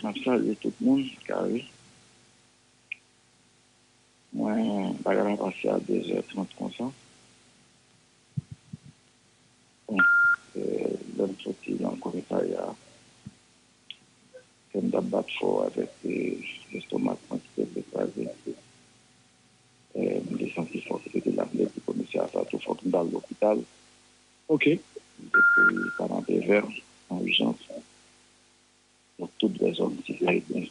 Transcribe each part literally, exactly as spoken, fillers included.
M ap salye tout moun, Kari. Mwen, bagay la pase a de zè trant konsa. Bon, eh, lè m soti nan komisarya a, kè m t ap bat fò avèk, eh, lestomak mwen ki te vle kraze. Eh, m te santi fòk, se te la m te di komisè a sa tou, fòk m t al lopital. Ok. M te kouri Kanapevè, nan ijans. Donk, tout vè zòn six la, ebyen,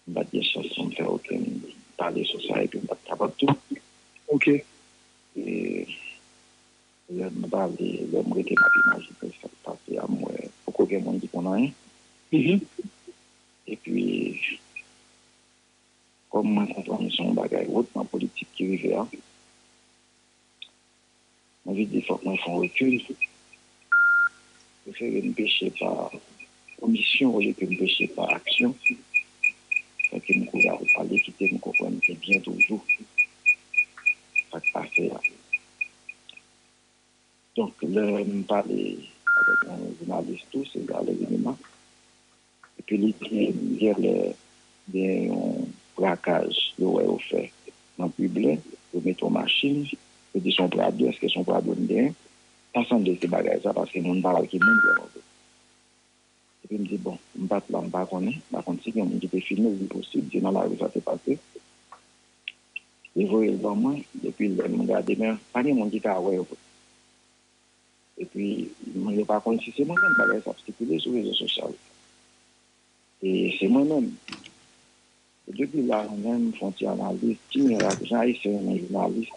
m pa t gen chans pou m fè okenn pale sou sa, epi m pa t kapab tou. Ok. E lè m pale, lè m rete m ap imajine sa k pase a, m wè poko gen moun ki konn anyen. Mhm. Epi, kòm mwen konprann se yon bagay wotman politik ki rive a, mwen vin di fòk mwen fè yon rekil. Prefere m peche pa omisyon olye ke m peche pa aksyon. Fè ke m kouri al pale, kite m konprann byen toujou sa k pase a. Donk, lè m pale avèk yon jounalis tou, se Galen Limena. Epi li di, genlè gen yon brakaj yo wè yo fè nan Piblen, yo mete yon machin, yo di se yon Prado, èske se yon Prado m genyen? Pa sanble se bagay sa, paske moun pa wè ki moun vrèman vre. Epi m di, bon, m pa t la, m pa konnen, m pa konn si gen moun ki te filme l, li posib, se nan lari sa te pase. Li voye l ban mwen, epi lè m gade, men pa gen moun ki ka wè yo vre. Epi, mwen, yo pa konn si se mwen menm, bagay sa ap sikile sou rezo sosyal. E se mwen menm. E depi la, mwen menm, m fè yon ti analiz, ki jan, jan Ayisyen renmen jounalis.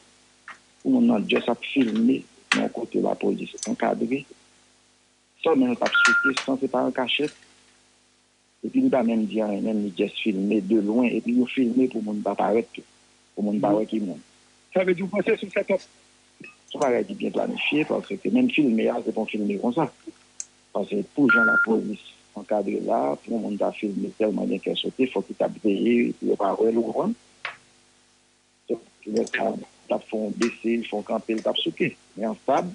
Pou moun nan just ap filme nan yon kote lapolis ankadre, sèlman l t ap souke, san se pa an kachèt. Epi li pa menm di anyen, menm li just filme de lwen, epi yo filme pou moun pa parèt tou, pou moun pa wè ki moun. Sa vle di w panse se yon setup? Se yon bagay ki byen planifye, paske menm filme a, se pa yon filme konsa. Paske pou jan lapolis ankadre la, pou yon moun ta filme tèlman gen kè sote, fòk li t ap veye, pou yo pa wè l, ou konprann? Donk, lè sa, l t ap fè yon bese, l fè yon kanpe, l t ap souke. Men an stab,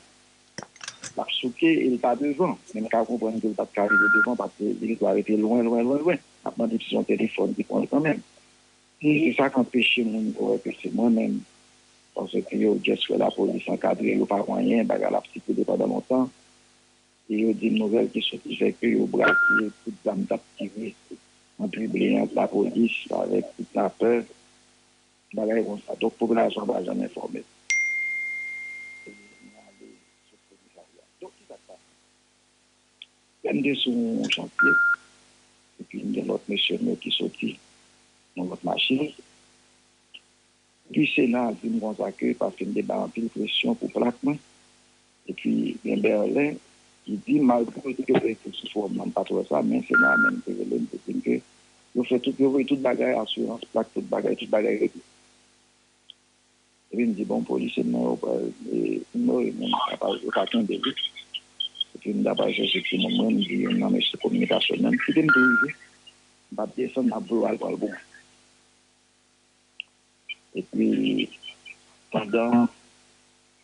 l ap souke e l pa devan. Men m ka konprann ke l pa t ka rive devan paske li dwa rete lwen, lwen, lwen, lwen. L ap mande si se yon telefòn ki pran l kanmenm. E se sa k anpeche moun yo wè ke se mwen menm. Paske yo just wè lapolis ankadre, yo pa wè anyen, bagay la ap sikile pandan lontan. E yo di m nouvèl ki soti fè ke yo brake tout zam k ap tire nan Piblen an, lapolis avèk tout lapè. Bagay konsa. Donk, popilasyon an pa janm enfòme. E nou ale sou komisarya. Donk, ki sa k pase? Lè m te sou yon chantye, epi m gen lòt mesye m yo ki soti nan lòt machin. Epi Sena di m konsa ke paske m te bay anpil presyon pou plak mwen, epi gen Bèlen ki di m, malgre yo te gen presyon sou fòm nan, m pa t wè sa, men Sena a menm te rele m pou di m ke yo fè tout, yo voye tout bagay, asirans, plak, tout bagay, tout bagay regle. Epi m di, bon, polisye m nan yo pral, e, inyore moun, yo pa, yo pa kenbe li. Epi m ta pral chèche timoun mwen, m di youn nan mesye kominikasyon mwen, kite m tou rive. M p ap desann, m ap voye w al pran l pou mwen. Epi, pandan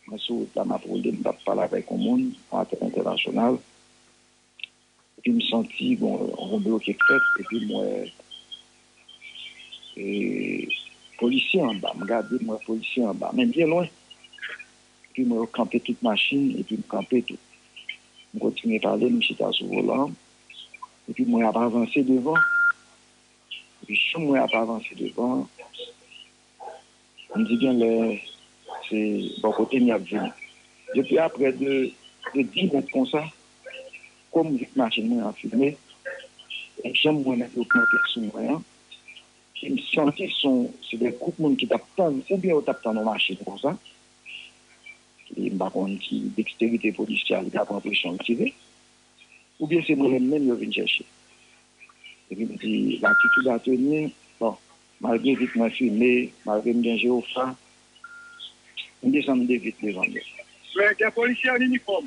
mwen sou wout la, m ap woule, m t ap pale avèk yon moun, yon atè entènasyonal. Epi m santi, bon, yon bloke k fèt, epi m wè, e, polisye anba. M gade, m wè polisye anba, men byen lwen. Epi m wè yo kanpe tout machin, epi m kanpe tou. M kontinye pale, m chita sou volan an, epi m wè y ap avanse devan. Epi jan m wè y ap avanse devan, m di genlè se bò kote m y ap vini. Depi aprè de, de dis mèt konsa, kòm vit machin mwen an filme, e jan m wè nèg yo kanpe sou mwen an, e m santi se yon, se de gwoup moun ki t ap tann, oubyen yo t ap tann yon machin konsa, e m pa konn ki deksterite polisyè a li ta pran presyon l tire, oubyen se mwen menm menm yo vin chèche. Epi m di, latitid a teni, bon, malgre vit mwen fime, malgre m gen jewofa, m desann de vit devan yo. Men gen polisye an inifòm.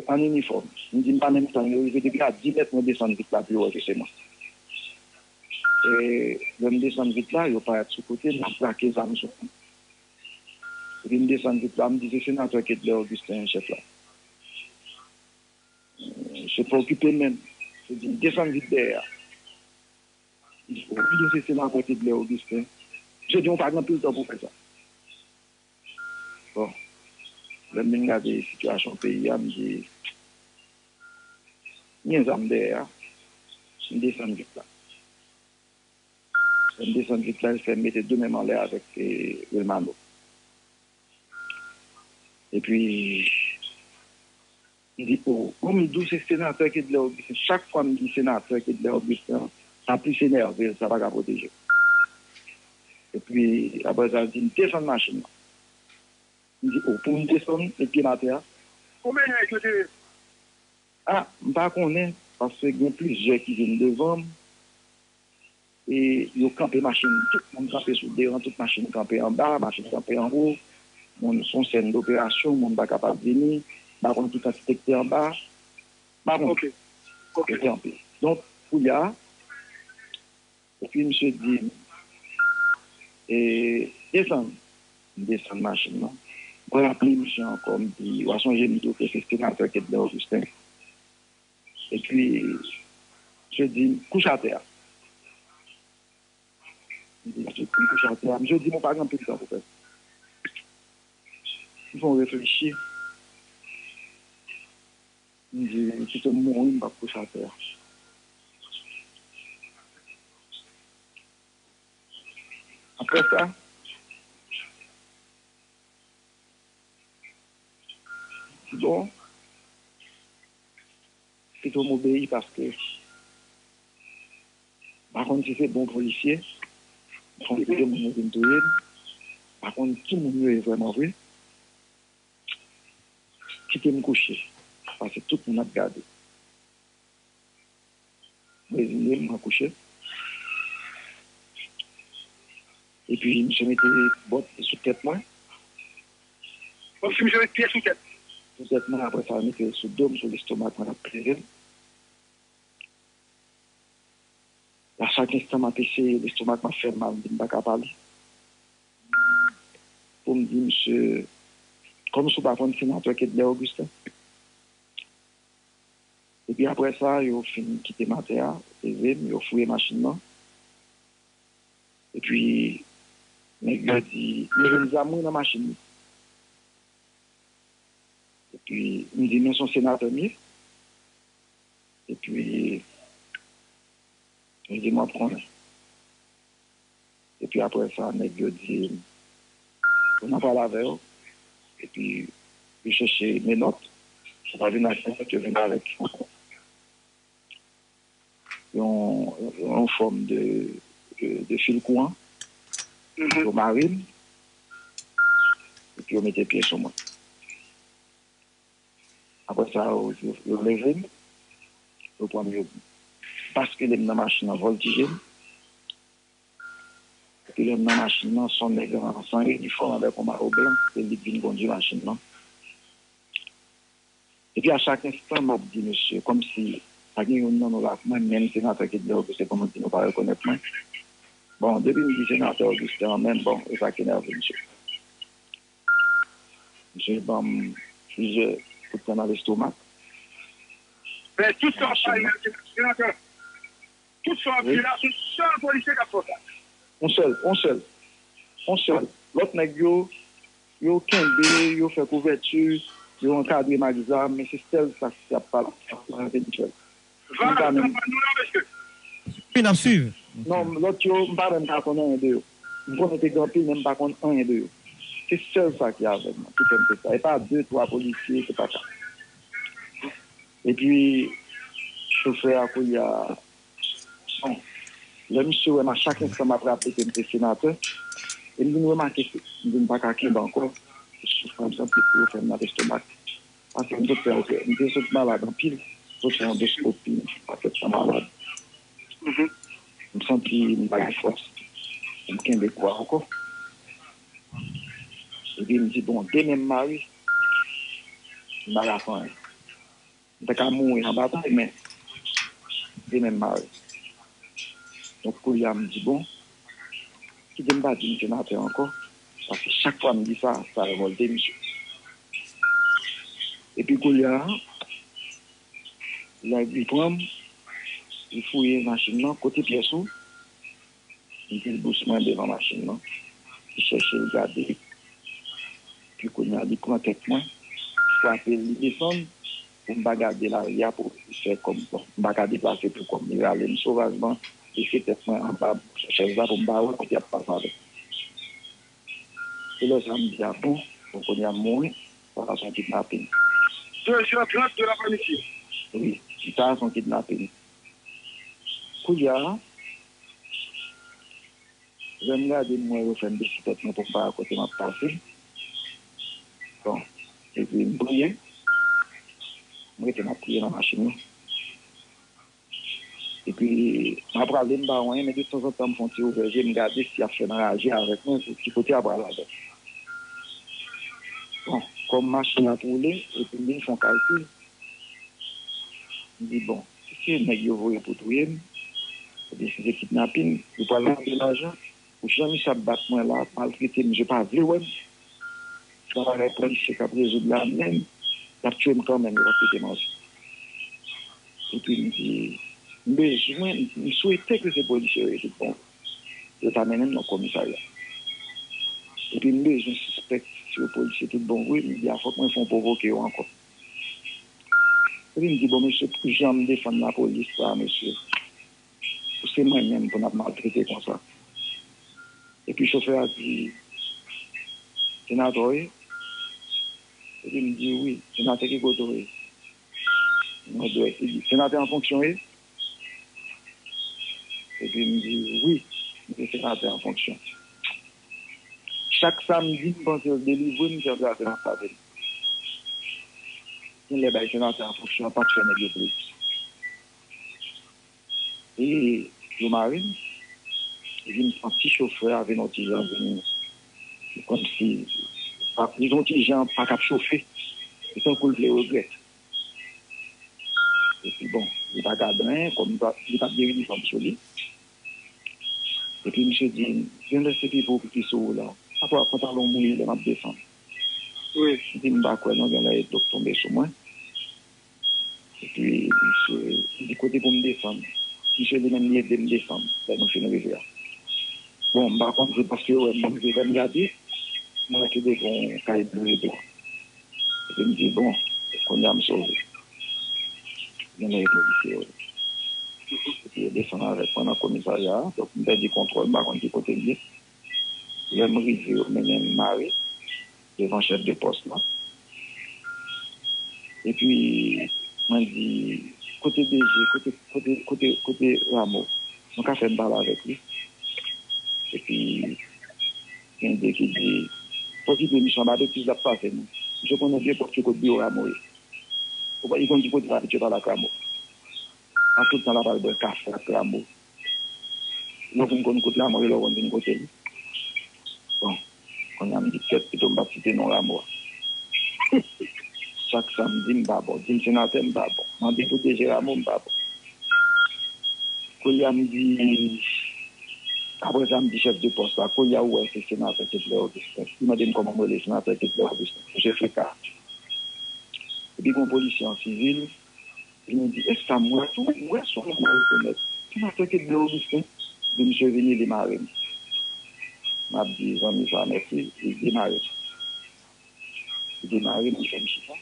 An inifòm. M di m pa menm tann yo rive, depi a dis mèt mwen desann vit la pou yo wè ke se mwen. E lè m desann vit la, yo parèt sou kote m, y ap brake zam sou mwen. Epi m desann vit la, m di se senatè Kedlè Augustin chèf la. Misye pa okipe menm. Misye di m desann vit dèyè a. Ou vin se senatè Kedlè Augustin. Misye di w pa gen anpil tan pou fè sa. Bon, lè m vin gade sitiyasyon peyi a, m di, m gen zam dèyè a, m desann vit la. Lè m desann vit la, l fè m mete de men m anlè avèk, e, Wilmano. Epi, m di, o, bon, m di w se senatè Kedlè Augustin. Chak fwa m di senatè Kedlè Augustin, sa plis enève l, sa pa ka pwoteje l. Epi, apre sa, l di m desann machin nan. M di, o, pou m desann, met pye m atè a. Konbyen nèg yo te ye? A, m pa konnen, paske gen plizyè ki vin devan m. E yo kanpe machin, tout moun kanpe sou devan, tout machin kanpe anba, machin kanpe anwo. Moun, se yon sèn doperasyon, moun pa kapab vini, m pa konn ki kantite ki te anba, m pa konn. Ok. Ok. Yo kanpe. Donk, kounye a, epi misye di m, e, desann. M desann machin nan. Mwen raple misye ankò, m di, w a sonje m di w ke se senatè Kedlè Augustin. Epi, misye di m, kouche atè a. M di, misye di m kouche atè a. Misye di m, ou pa gen anpil tan pou fè sa. M fè yon reflechi. M di, kite m mouri, m p ap kouche atè a. Apre sa, bon, pito m obeyi paske m pa konn si se bon polisye, m konn de moun yo vin touye m, m pa konn ki moun yo ye vrèman vre. Kite m kouche, paske tout moun ap gade. M reziye m, mwen kouche. Epi, misye mete bòt sou tèt mwen. Kòmsi misye mete pye sou tèt. Sou tèt mwen, apre sa, mete sou do m, sou lestomak mwen, ap peze m. A chak enstan, m ap eseye, lestomak mwen ap fè m mal, m pa ka pale. Pou m di misye, kòmsi w pa konn senatè Kedlè Augustin. Epi apre sa, yo fin kite m atè a, leve m, yo fouye machin nan. Epi, nèg yo di, yo jwenn zam wi nan machin li. Epi, m di, men se yon senatè m ye. Epi, yo di, m ap konnen. Epi apre sa, nèg yo di, pou n ap pale avè yo. Epi, yo chèche menòt. Yo pa vin ak menòt, yo vin avèk yon, yon fòm de, de, de fil kouran. Mhm. Yo mare m. Epi yo mete pye sou mwen. Apre sa, yo, yo, yo leve m, yo pran m, yo baskile m nan machin nan, vòltije m. Epi lè m nan machin nan, se yon nèg an, se yon inifòm avèk yon mayo blan, se li k vin kondui machin nan. Epi a chak enstan, m ap di, mesye, kòmsi pa gen youn nan nou la ak mwen, menm senatè Kedlè Augustin, kòman di nou pa rekonèt mwen. Bon, depi m di senatè Augustin an menm, bon, e sa k enève misye. Misye ban m plizyè kout pwen nan lestomak. Men tout sa w ap pale la, senatè, tout sa w ap di la, se yon sèl polisye k ap fè w sa. Yon sèl, yon sèl. Yon sèl. Lòt nèg yo, yo kenbe, yo fè kouvèti, yo ankadre m ak zam, men se sèl sa k ap pale, k ap pale eventyèl. Vag sa pa nou la, mesye. Wi, n ap swiv. Non, lòt yo, m pa menm ka konn anyen de yo. M konnen te gen anpil, men m pa konn anyen de yo. Se sèl sa ki avè m, ki fè m fè sa. E pa de, twa polisye, se pa sa. Epi, chofè a, kounye a, bon, lè misye wè m a chak enstan m ap raple ke m se senatè, e m vin remake, m vin pa ka kenbe ankò. Se soufrans anpil pou yo fè m nan lestomak. Paske m te fè, m te sot malad anpil. Sot fè endoskopi, m pa fèt tan malad. Mhm. M santi m pa gen fòs pou m kenbe kò a ankò. Epi m di, bon, demen m mare, m pa ka fè anyen. M ta ka mouri nan batay, men demen m mare. Donk, kounye a, m di, bon, kite m pa di m senatè ankò, paske chak fwa m di sa, sa revòlte misye. Epi kounye a, nèg li pran m, li fouye machin nan, kote pyès ou? Li te dous mwen devan machin nan. Li chèche l gade. Epi kounye a, li pran tèt mwen, frape l, li desann pou m pa gade lari a, pou li fè kò m, bon, m pa ka deplase pou kò m. Li rale m sovajman, li fè tèt mwen anba chèz la pou m pa wè kote y ap pase avè m. Se lè sa m di, a bon, bon, kounye a m mouri, sa a se yon kidnaping. Deux heures trente de l'après-midi. Wi, sa a se yon kidnaping. Kounye a, lè m gade, m wè yo fè m bese tèt mwen pou m pa wè kote m ap pase. Bon, epi m priye. M rete m ap priye nan machin nan. Epi, m ap prale, m pa wè anyen, men de tanzantan, m fè yon ti ouvè je, m gade si y ap fè m raje avèk mwen, ki kote y ap prale avè m. Bon, kòm machin nan ap woule, epi m vin fè yon kalkil, m di, bon, si se nèg yo voye pou touye m, ebyen, si se kidnapin, yo pral mande lajan, pou jan misye ap bat mwen la, ap maltrete m, misye pa vle wè m. Se yon bagay polisye k ap rezoud la menm, y ap tiye m kanmenm, yo p ap kite m anvi. Epi m di, m bezwen, m swete ke se polisye yo ye tout bon. Yo ta mennen m nan komisarya. Epi m bezwen sispèk si yo polisye tout bon vre, m di a fòk mwen fè yon pwovoke yo ankò. Epi m di, bon, mesye, pou jan m defann lapolis la, mesye, pou se mwen menm pou n ap maltrete konsa. Epi chofè a di, senatè w ye? Epi m di, wi, senatè ki kote w ye? Mwen dwe, li di, senatè an fonksyon w ye? Epi m di, wi, m se senatè an fonksyon. Chak samdi, m panse l delivre m, se antrave nan save m. Gen lè bay senatè an fonksyon an pa t fè nèg yo plezi. E yo mare m. Epi m santi chofè a vin yon ti jan vin kòmsi li vin yon ti jan pa t ap chofe. Se tankou l vle regrèt. Epi bon, li pa gad anyen, kòm li pa t gen inifòm sou li. Epi misye di m, gen lè se pipo ki sou ou la. Apa pantalon mouye lè m ap desann. Wi. M di m pa kwè non, gen lè e dlo k tonbe sou mwen. Epi misye di kote pou m desann. Misye li menm li ede m desann lè nou fin rive a. Bon, m pa konn se paske yo wè m rive lè m gade, m wè ke devan yon kay blo epi. Epi m di, bon, kounye a m sove. Gen lè e polisye yo. Epi yo desann avèk mwen nan komisarya a. Donk m pèdi kontwòl, m pa konn ki kote m ye. Lè m rive, yo mennen m mare devan chèf de pòs la. Epi, mwen di, kote D G, kote, kote, kote, kote Ramo? Nou ka fè m pale avèk li? Epi, gen de ki di, fò kite misye anba betiz l ap pase nou. Misye konnen nenpòt ki kote biwo Ramo ye. Ou pa, li konn ki kote l abitye pale ak Ramo. A tout tan l ap al bwè kafe ak Ramo. Lè w vin konn kote Ramo ye, lè w konn vin kote l. Bon, kounye a m di kèt, pito m pa t site non Ramo a. Chak samdi, m pa bon. Di m senatè, m pa bon. Mande pou D G Ramo, m pa bon. Kounye a m di, apre sa, m di chèf de pòs la, kounye a ou wè se senatè Kedlè Augustin. Li mande m kòman m rele, senatè Kedlè Augustin. Misye fè ka. Epi gen yon polisye an sivil, vin di, e sa m wè tou, m wè se yon nonm mwen rekonèt. Senatè Kedlè Augustin. Epi misye vini, li mare m. M ap di zanmi sa mèsi, li demare m. Li demare m, li fè m chita.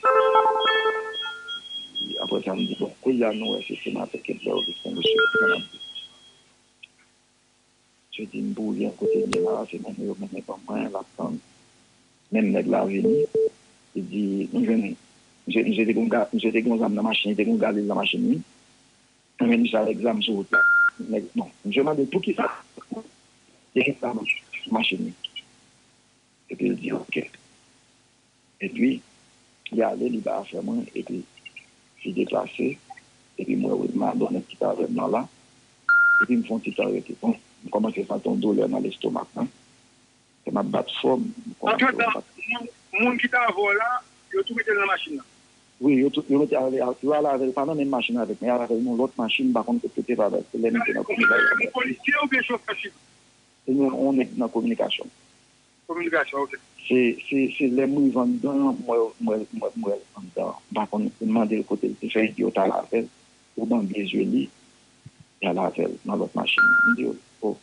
Epi apre sa, m di, bon, kounye a nou wè se senatè Kedlè Augustin, mesye, kisa n ap di? Misye di m pou li an kote l ye la, se moun yo mennen ban mwen, l ap tann. Menm nèg la vini, li di, nou jwenn, misye, misye te gen yon ga-, misye te gen yon zam nan machin, li te gen yon galil nan machin li. Mwen menm misye avèk zam sou wout la. Nèg, bon, misye mande l poukisa li gen zam nan machin li. Epi l di, oke. Epi, li ale, li bay afè mwen, epi li deplase, epi m wè Wilma, lòt nèg ki t avè m nan la, epi m fè yon ti tan rete. Bon, m kòmanse santi yon doulè nan lestomak mwen. Fè m ap bat fò, m kòmanse Antretan, bat. Moun, moun ki t avè w la, yo tou mete l nan machin nan? Wi, yo tou, yo mete ale, yo ale avè l, pa nan menm machin avèk mwen, yo ale avè l nan lòt machin, m pa konn kote yo te pale, se lè m te nan kote yo. Polisye oubyen chofè sivil? Se yon, yon nèg nan kominikasyon. Kominikasyon, oke. Se, se, se lè m rive anndan an, m wè, m wè, m wè, m wè l anndan an. M pa konn, m mande l kote l te fè, li di yo t al avè l. Yo bande zye li, y al avè l nan lòt machin nan. M di yo, o.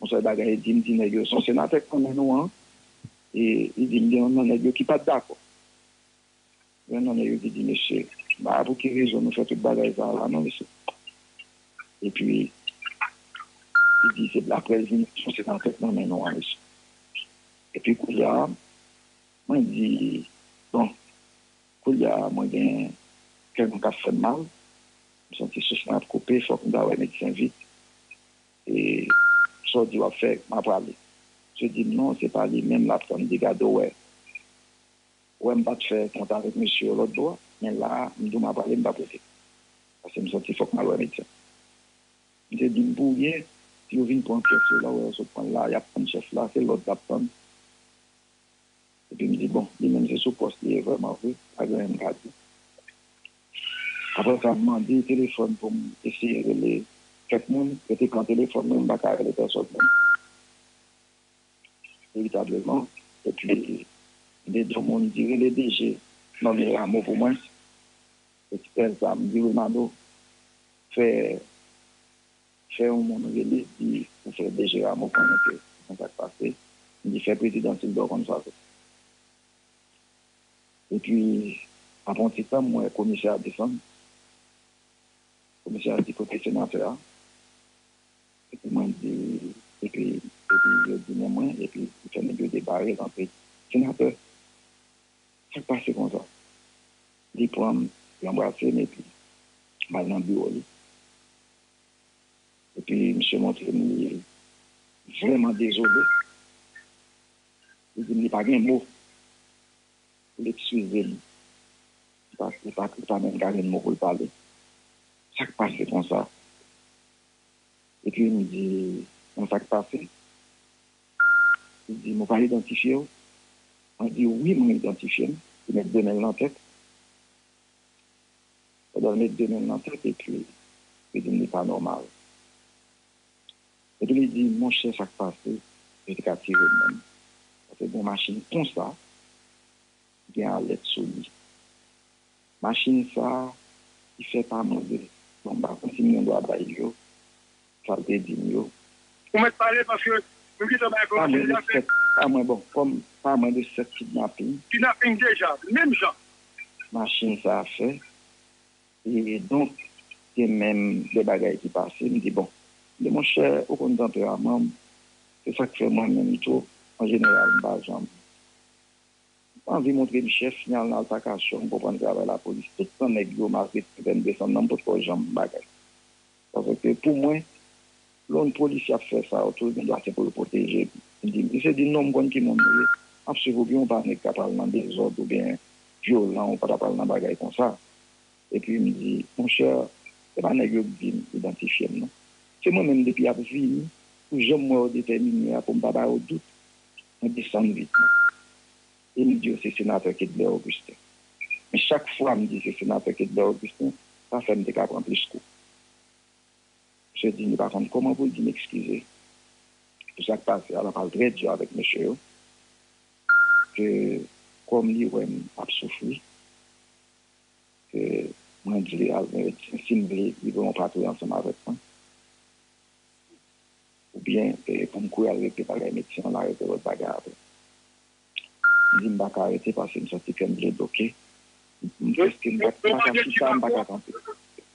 Yon sèl bagay, li di m, di nèg yo, se yon senatè k nan men nou an. E li di m, gen yon nan nèg yo ki pa t dakò. Gen yon nan nèg yo ki di, mesye, m pa wè pou ki rezon nou fè tout bagay sa a la, non, mesye. Epi, li di, se aprè l vin, se yon senatè k nan men nou an, mesye. Epi, kounye a, mwen di, bon, kounye a, mwen gen kè mwen k ap fè m mal. M santi souf mwen ap koupe, fòk m ta wè medsen vit. E sa w di w ap fè, m a prale. Misye di m non, se pa li menm l ap tann, li gade w wè. Ou wè m pa t fè kont avèk mesye yo lòt bò, men la a, m di w m a prale, m p ap rete. Paske m santi fòk m al wè medsen. Misye di m pou w ye, si yo vin pran pyès yo la, ou wè yo sot pran l la, y ap tann chèf la, se lòd l ap tann. Epi m di, bon, li menm se sou pòs li ye vrèman vre, pa gen anyen m ka di. Apre sa, m mande telefòn pou m eseye rele kèk moun, yo te pran telefòn mwen, m pa ka rele pèsòn menm, veritableman. Epi, m te di yon moun, di rele D G, nonmen Rameau pou mwen. Ekspè sa, m di Rameau, fè fè yon moun rele, di pou fè D G Rameau konnen ke se konsa k pase. M di fè prezidan Sildor konn sa tou. Epi, apre yon ti tan, m wè komisè a desann. Komisè a di kote senatè a. Epi mwen di, epi, epi yo di men mwen, epi li fè nèg yo debare l antre. Senatè, sa k pase konsa? Li pran m, li anbrase m, epi m al nan biwo li. Epi misye montre m li vrèman dezole. Li di m li pa gen mo pou l eskize m. Li pa, li pa, li pa menm ka jwenn mo pou l pale. Sa k pase konsa? Epi m di, bon, sa k pase? Li di m, ou pa idantifye w? Mwen di, wi, mwen idantifye m. Li met de men l nan tèt. Pandan l met de men l nan tèt, epi li di m li pa nòmal. Epi li di, monchè, sa k pase, yo te ka tire m menm. Paske gen yon machin konsa, gen alèt sou li. Machin sa a, ki fè pa mwen de, bon, m pa konn si m gen dwa bay yo, sa l te di m yo. Ou mèt pale paske nou gentan bay pa mwen de sèt, pa mwen, bon, kòm pa mwen de sèt kidnaping. Kidnaping deja, menm jan. Machin sa a fè. E donk, gen menm de bagay ki pase, m di, bon, m di, monchè, ou konn tanperaman m, se sa k fè mwen menm tou, an jeneral, m pa janm anvi montre m chèf, ni al nan altakasyon, m konprann travay lapolis. Tout tan nèg yo maltrete m, fè m desann nan, m potko janm bagay. Paske pou mwen, lè yon polisye ap fè sa, ou toujou gen dwa se pou yo pwoteje. M di, misye di, non, m konn ki moun ou ye. M ap swiv ou byen, ou pa nèg k ap al nan dezòd oubyen vyolan, ou pa t ap al nan bagay konsa. Epi m di, monchè, se pa nèg yo k di m idantifye m, non. Se mwen menm depi y ap vini, pou jan m wè yo detèmine a, pou m pa ba yo dout, mwen desann vit mwen. E m di yo se senatè Kedlè Augustin. Men chak fwa m di se senatè Kedlè Augustin, sa fè m te ka pran plis kou. Misye di li pa konn kòman pou l di m eskize pou sa k pase a, l ap al trè di avèk mesye yo, ke kòm li wè m ap soufri, ke mwen di li al wè medsen, si m vle, li voye yon patwouy ansanm avèk mwen. Oubyen, e, pou m kouri al regle bagay medsen an, l arete lòt bagay apre. M di m pa ka rete paske m santi kè m vle bloke. M prèske m pa, m pa ka chita, m pa ka kanpe.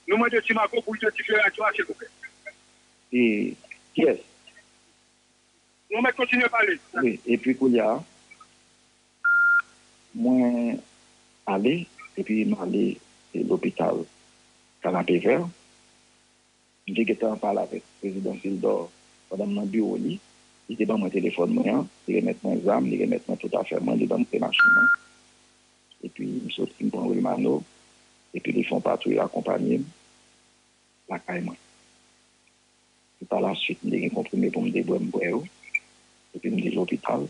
Nou mande Ti Mako pou l idantifye radyo a, silvouplè. E, kiyès? Nou mèt kontinye pale. Wi, epi kounye a, mwen ale, epi m ale, e, lopital Kanapevè. M te gentan pale avèk prezidan Sildor pandan m nan biwo li. Li te ban mwen telefòn mwen an, li remèt mwen zam, li remèt mwen tout afè mwen, li ban mwen machin nan. Epi m soti, m pran Wilmano, epi li fè yon patwouy akonpanye m lakay mwen. Epi pa laswit, m te gen konprime pou m te bwè, m bwè yo. Epi m te lopital.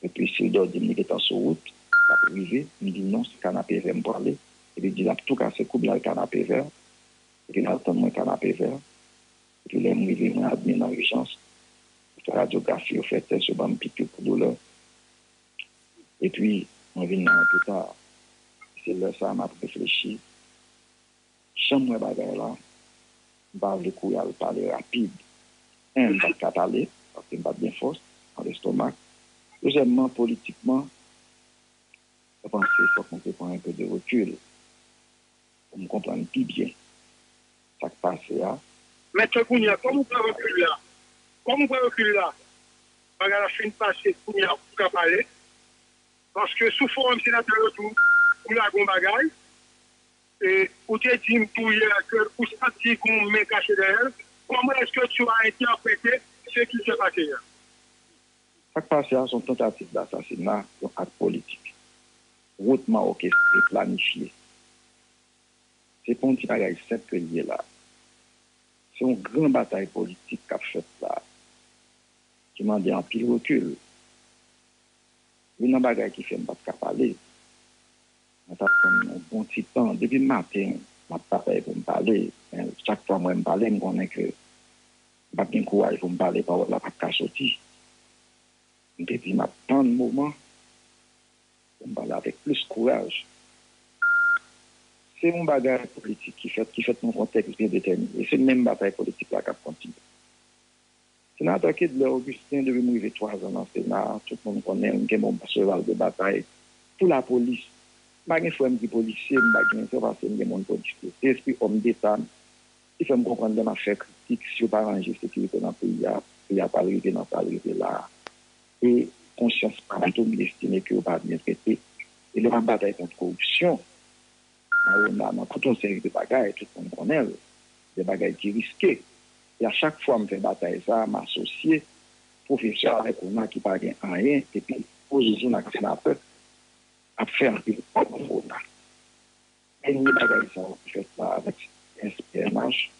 Epi Sildor di m li gentan sou wout, l ap rive. M di non, se Kanapevè m prale. Epi di l ap tou kase kou m, l al Kanapevè. Epi l al tann mwen Kanapevè. Epi lè m rive, mwen admit nan ijans. Yo fè radyografi, yo fè tès, yo ban m pikir pou doulè. Epi mwen vin nan anpeta. Se lè sa a m ap reflechi. Jan m wè bagay la, m pa vle kouri al pale rapid. En, m pa t ka pale. paske m pa t gen fòs nan lestomak. Dezyèmman, politikman, mwen panse fòk mwen te pran enpe de rekil pou m konprann pi byen sa k pase a. Mèt kounye a, kòm ou pran rekil la, kòm ou pran rekil la, bagay la fin pase, kounye a ou ka pale. Paske sou fowòm senatè yo tou, ou lage yon bagay, e ou te di m tou yè ke ou santi gen yon men kache dèyè l. Comment est-ce que tu as interprété ce qui s'est passé hier? Sa k pase a se yon tantativ d asasina, yon ak politik, wotman òkestre, planifye. Se pa yon ti bagay senp ke l ye la. Se yon gran batay politik k ap fèt la, ki mande anpil rekil. Youn nan bagay ki fè m pa t ka pale, mwen t ap tann yon bon ti tan. Depi maten, m ap batay pou m pale. Men chak fwa m wè m pale, m konnen ke m p ap gen kouraj pou m pale, pawòl la p ap ka soti. M te di m ap tann moman pou m pale avèk plis kouraj. Se yon bagay politik ki fèt, ki fèt nan kontèks byen detèmine. E se menm batay politik la k ap kontinye. Senatè Kedlè Augustin, depi m rive twa zan nan Sena, tout moun konnen m gen bon cheval de batay pou lapolis. M pa gen frè m ki polisye, m pa gen, se pa paske m gen moun polisye. Se espri òm deta m ki fè m konprann lè m ap fè kritik, si yo pa ranje sekirite nan peyi a, peyi a pral rive nan sa l rive la a. E konsyans pa m tou, m estime ke yo pa byen trete. E lè m ap batay kont koripsyon, nan ona, nan tout yon seri de bagay, tout moun konnen l, de bagay ki riske. E a chak fwa m fè batay sa a, m asosye pwofesè avèk ona ki pa gen anyen, epi ozouzoun ak senatè ap fè anpil kòb pou ona. Dènye bagay sa a ki fèt la avèk S P N H,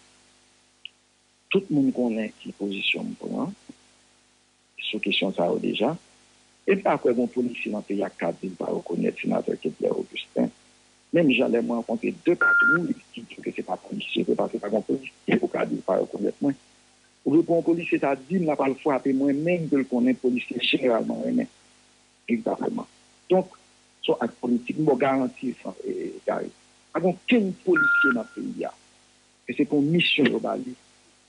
tout moun konnen ki pozisyon m pran sou kesyon sa yo deja. E m pa kwè gen yon polisye nan peyi a k ka di l pa rekonèt senatè Kedlè Augustin. Menm jan lè m rankontre de patwouy ki di ke se pa polisye, se paske pa gen yon polisye pou ka di l pa rekonèt mwen. Oubyen pou yon polisye ta di m l ap al frape mwen menm ke l konnen polisye jeneralman renmen. Egzakteman. Donk, se yon ak politik, m ba w garanti, Gary. Pa gen okenn polisye nan peyi a ke se pou yon misyon yo ba li,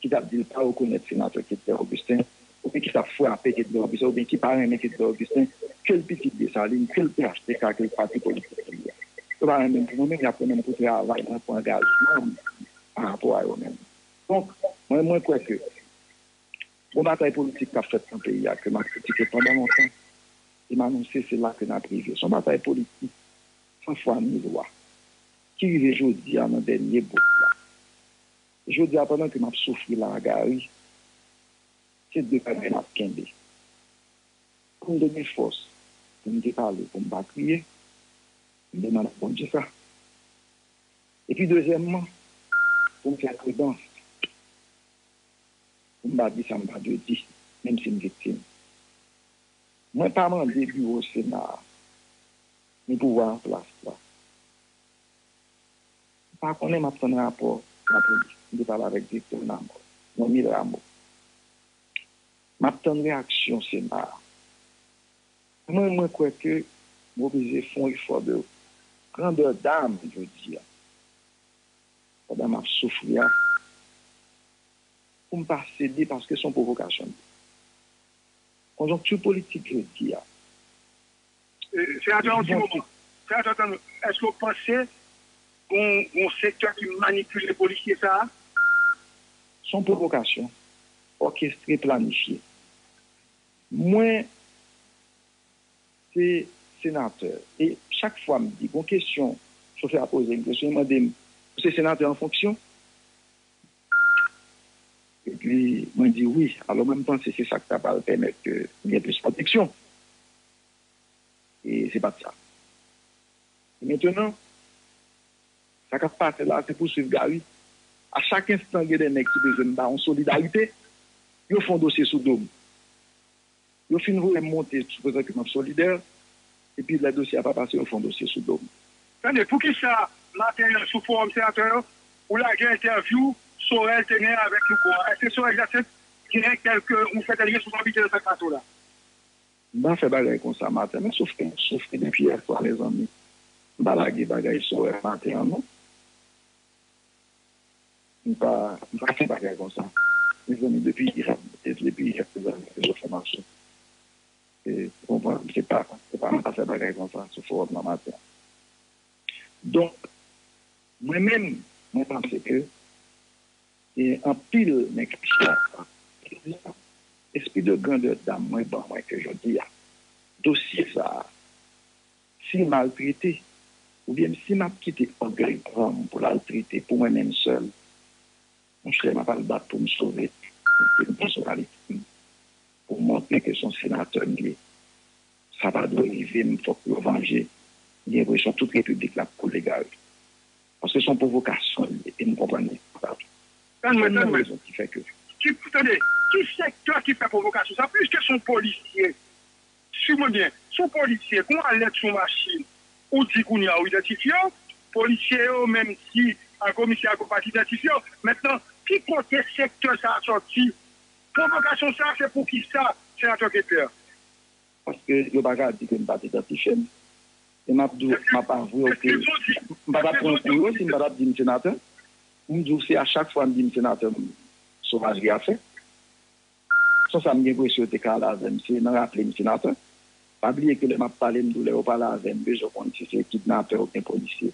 ki t ap di l pa rekonèt senatè Kedlè Augustin, oubyen ki t ap frape Kedlè Augustin, oubyen ki pa renmen Kedlè Augustin, ke l pitit Desalin, ke l P H T K, ke l pati politik li a. Yo pa renmen m pou mwen menm, y ap renmen m pou travay mwen, pou angajman m pa rapò a yo menm. Donk, mwen, mwen kwè ke gon batay politik k ap fèt nan peyi a ke m ap kritike pandan lontan, e m anonse se la ke n ap rive. Se yon batay politik san fwa ni lwa ki rive jodi a nan dènye bout la. Jodi a, pandan ke m ap soufri la a, Gary, se de bagay m ap kenbe. Pou m te gen fòs, pou m te pale, pou m pa kriye, m te mande Bondye sa. Epi dezyèmman, pou m fè pridans, pou m pa di sa m pa dwe di, menm si m viktim. Mwen pa mande biwo Sena a, ni pouvwa an plas la. M pa konnen, m ap tann rapò lapolis. M te pale avèk direktè Namò, Nomy Rameau. M ap tann reyaksyon Sena a. Mwen, mwen kwè ke m oblije fè yon efò de grandè dam jodi a, pandan m ap soufri a, pou m pa sede, paske se yon pwovokasyon l ye. Konjonkti politik jodi a, Senatè, yon ti moman. Senatè, tann, èske w panse gon, gon sektè ki manipile polisye sa a? Se yon pwovokasyon òkestre, planifye. Mwen, se senatè. E chak fwa m di, gon kesyon, chofè a poze m kesyon, li mande m, ou se senatè an fonksyon? Epi, mwen di wi. Alò, mwen, m panse se sa k ta pral pèmèt ke m gen plis pwoteksyon. E se pa t sa. E mentnan, sa k ap pase la, se pou swiv Gary. A chak enstan, gen de nèg ki bezwen m ba yon solidarite, yo fè yon dosye sou do m. Yo fin voye m monte sou prezan ke m ap solidè, epi lè dosye a pa pase, yo fè yon dosye sou do m. Tande, poukisa maten an sou fowòm senatè yo, ou lage entèvyou Sorel te gen avèk Louko a? Èske Sorel Jacinthe gen kèlke, ou fè l responsablite nan sa k pase w la? M pa fè bagay konsa maten, men soufri, m soufri depi yè swa, mezanmi. M pa lage bagay Sorel maten an, non. M pa, m pa fè bagay konsa. Mezanmi, depi yè, epi y ap prezante rezo fòmasyon. E, ou konprann, se pa, se pa m k ap fè bagay konsa sou fowòm nan maten an. Donk, mwen menm, mwen panse ke gen anpil nèg ki chita, espri de grandeur d'âme mwen ban mwen ke jodi a, dosye sa a, si l mal trete, oubyen si m ap kite ògèy pran m pou l al trete pou mwen menm sèl, monchè, m ap al bat pou m sove pèsonalite m, pou m montre ke se yon senatè m ye. Sa pa dwe rive m, fòk yo vanje. M gen enpresyon tout repiblik la ap koule gari. Paske se yon pwovokasyon li ye, e m konprann li. Tann mwen, tann mwen. Rezon ki fè ke. Ki, tande, ki sektè ki fè pwovokasyon sa? Piske se yon polisye, swiv mwen byen, se yon polisye, gon alèt sou machin, ou di kounye a ou idantifye yo, polisye yo, menm si a komisè a pa t idantifye yo. Mentnan, ki kote sektè sa a sòti? Pwovokasyon sa a, se pou ki sa, senatè Kepler? Paske yo pa ka di ke m pa t idantifye m. E m ap di w, m ap avwe w ke m pa t ap pran kou yo si m pa t ap di m senatè. M di w se a chak fwa m di m senatè m sovajri ap fè. San sa m gen enpresyon yo te ka ale avè m, se nan raple m senatè. Pa bliye ke lè m ap pale, m di w lè yo pale avè m, bezwen konn si se kidnapè oubyen polisye.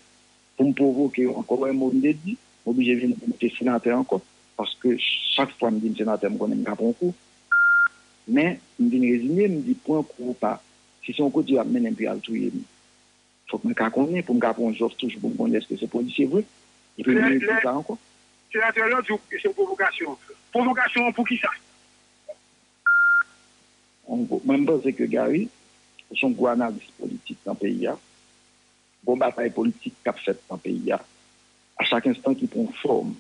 Pou m pwovoke yo ankò, w wè mo m te di, m oblije vin di m se senatè ankò. Paske chak fwa m di m senatè, m konnen m ka pran kou. Men, m vin rezinye, m di pran kou ou pa, si se yon kote y ap mennen m pou y al touye m, fòk mwen ka konnen, pou m ka pran yon zòf toujou pou m konnen èske se polisye vre. Epi m rete sa ankò. Senatè yo di w se yon pwovokasyon. Pwovokasyon an pou ki sa? Mwen, m panse ke Gary, ou se yon gwo analis politik nan peyi a. Gon batay politik k ap fèt nan peyi a, a chak enstan ki pran fòm.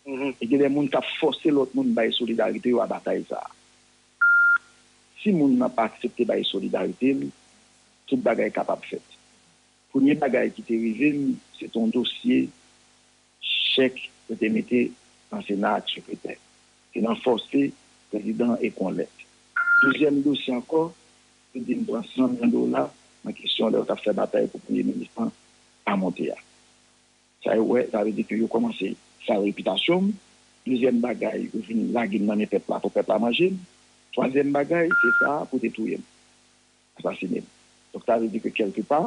E gen de moun k ap fòse lòt moun bay solidarite yo a batay sa a. Si moun nan pa aksepte bay solidarite l, tout bagay kapab fèt. Premye bagay ki te rive m, se te yon dosye chèk yo te mete nan Sena ak sekretè. Se nan fòse prezidan an ekri yon lèt. Dezyèm dosye ankò, yo di m pran san mil dola nan kesyon lè yo t ap fè batay pou premye minis lan pa monte a. Sa yo wè, sa vle di ke yo kòmanse sal repitasyon m. Dezyèm bagay, yo vin lage m nan men pèp la pou pèp la manje m. Twazyèm bagay, se sa a pou te touye m, asasine m. Donk, sa vle di ke kèlkepa,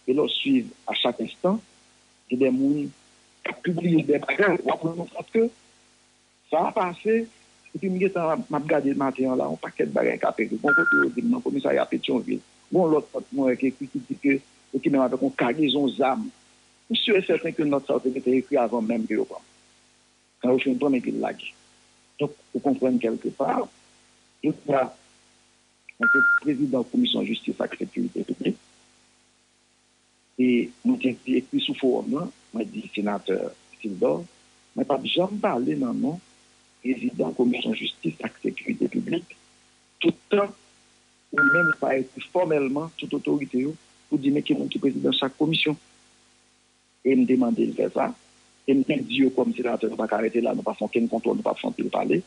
e lè w swiv a chak enstan, gen de moun k ap pibliye de bagay, w ap rann ou kont ke sa a pase, epi m gentan, m ap gade maten an la, yon pakèt bagay k ap ekri. Gon kote yo di m nan komisarya Petyonvil, gon lòt nòt mwen wè ki ekri ki di ke yo te menm avèk yon kagezon zam. M si e sèten ke nòt sa yo te gentan ekri avan menm ke yo pran m. Kan yo fin pran m epi l lage. Donk, ou konprann kèlkepa, yo ta Mwen se prezidan Komisyon Jistis ak Sekirite Piblik. E mwen te di, ekri sou fowòm lan, mwen di senatè Sildor, mwen p ap janm pale nan non prezidan Komisyon Jistis ak Sekirite Piblik, toutan ou menm ou pa ekri fòmèlman tout otorite yo pou di men ki moun ki prezidan chak komisyon. E m te mande l fè sa. E m te di yo, kòm senatè, nou pa ka rete la, nou pa fè okenn kontwòl, nou pa fè anpil pale.